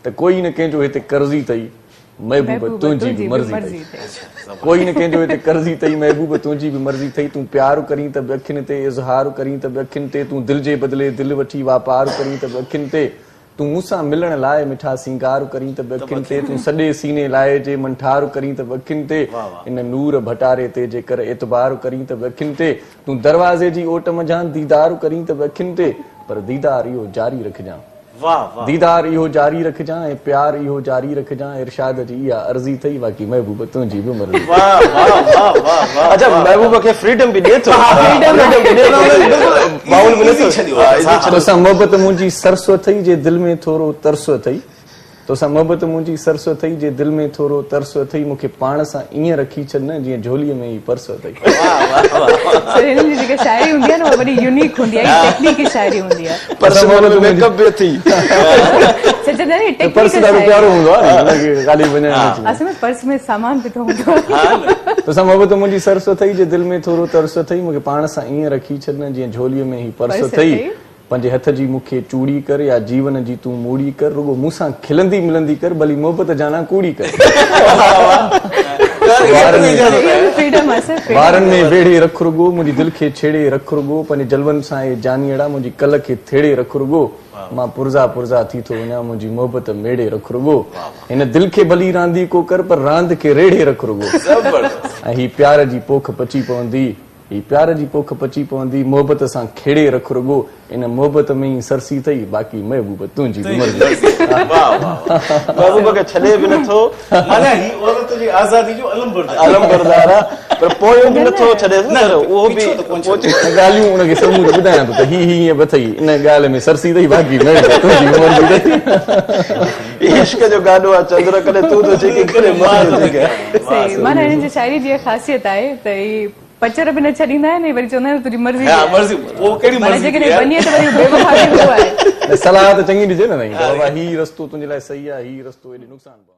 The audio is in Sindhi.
ته ڪوئي نه ڪنهن جو هتي قرضي اٿئي محبوب تنهنجي به مرضي اٿئي. ڪوئي نه ڪنهن جو هتي قرضي اٿئي محبوب تنهنجي به مرضي اٿئي تون پيار ڪرين ته به اکين تي اظهار ڪرين ته به اکين تي تون دل جي بدلي دل وٺي واپار ڪرين ته به اکين تي تون مون سان ملڻ لاء مٺا سينگار ڪرين ته به اکين تي تون سڏي سيني لائي جي منٺار ڪرين ته به اکين تي ان نور ڀٽاري تي جيڪر اعتبار ڪرين ته به اکين تي تون دروازي جي اوٽ منجهان ديدار ڪرين ته به اکين تي پر ديدار اهو جاري رکجان. ديدار اهو جاري رکجان ۽ پيار اهو جاري رکجان ارشاد جي اها عرضي اٿئي باقي محبوب تنهنجي به مرضي. اڇا محبوب کي فريڊم به ڏي ٿو فريڊم به ڏي ٿو باؤل به نٿو توسان محبت منهنجي سرس اٿئي جي دل ۾ ٿورو ترس اٿئي توسان محبت منهنجي سرس اٿئي جي دل ۾ ٿورو ترس اٿئي مون کي پاڻ سان ائين رکي ڇڏ نه جيئن جهوليء ۾ هي پرس اٿئي. سر هنن جي جيڪا شاعري هوندي آهي نه اها وڏي يونيڪ هوندي آهي ٽيڪنيڪي شاعري هوندي آهي. پرس ۾ ميڪ اپ به اٿئي. سچ نه ٽيڪنيڪل پرس ڏاڍو پيارو هوندو آهي نه ان کي خالي وڃائڻ نه ٿيندو. اصل ۾ پرس ۾ سامان پيو هوندو آهي. توسان محبت منهنجي سرس اٿئي جي دل ۾ ٿورو ترس اٿئي مون کي پاڻ سان ائين رکي ڇڏ نه جيئن جهوليء ۾ هي پرس اٿئي. پنهنجي هٿ جي مون کي چوڙي ڪر يا جيون جي تون موڙي ڪر رڳو مون سان کلندي ملندي ڪر ڀلي محبت جانا ڪوڙي ڪر وارن ۾ ويڙهي رک رڳو منهنجي دل کي ڇيڙي رک رڳو پنهنجي جلون سان اي جانيئڙا منهنجي ڪل کي ٿيڙي رک رڳو مان پرزا پرزا ٿي ٿو وڃان منهنجي محبت ميڙي رک رڳو هن دل کي ڀلي رانديڪو ڪر پر راند کي ريڙهي رک رڳو ۽ هي پيار جي پوک پچي پوندي هي پيار جي پوک پچي پوندي، محبت سان کيڙي رک رڳو، ان محبت ۾ ئي سرسي اٿئي، باقي محبوب تنهنجي به مرضي. واه واه واه محبوب کي ڇڏي به نٿو. معنيٰ هي عورت جي آزادي جو علمبردار. علمبردار آ پر پويون به نٿو ڇڏيس نه سر اهو به پيڇو ته ڪونه ڇڏيو. ڳالهيون ان کي سموريون ٻڌايان ٿو ته هي هي ائين به اٿئي، ان ڳالهه ۾ سرسي اٿئي، باقي محبوب تنهنجي به مرضي اٿئي. هي عشق جو گاڏو آ چندر ڪڏهن تون ٿو ڇڪين ڪڏهن مان ٿو ڇڪيان. صحيح معنيٰ هنن جي شاعري جي اها خاصيت آهي ته هي پچر به نه ڇڏيندا آهن ۽ وري چوندا آهن تنهنجي مرضي ها مرضي پوء ڪهڙي معنيٰ مرضي جيڪڏهن وڃي ته وري بيوفا به هو آهي. نه صلاح ته چڱي ڏجي نه سائين ته بابا هي رستو تنهنجي لاء صحيح آهي هي رستو ايڏي نقصان پهچائي.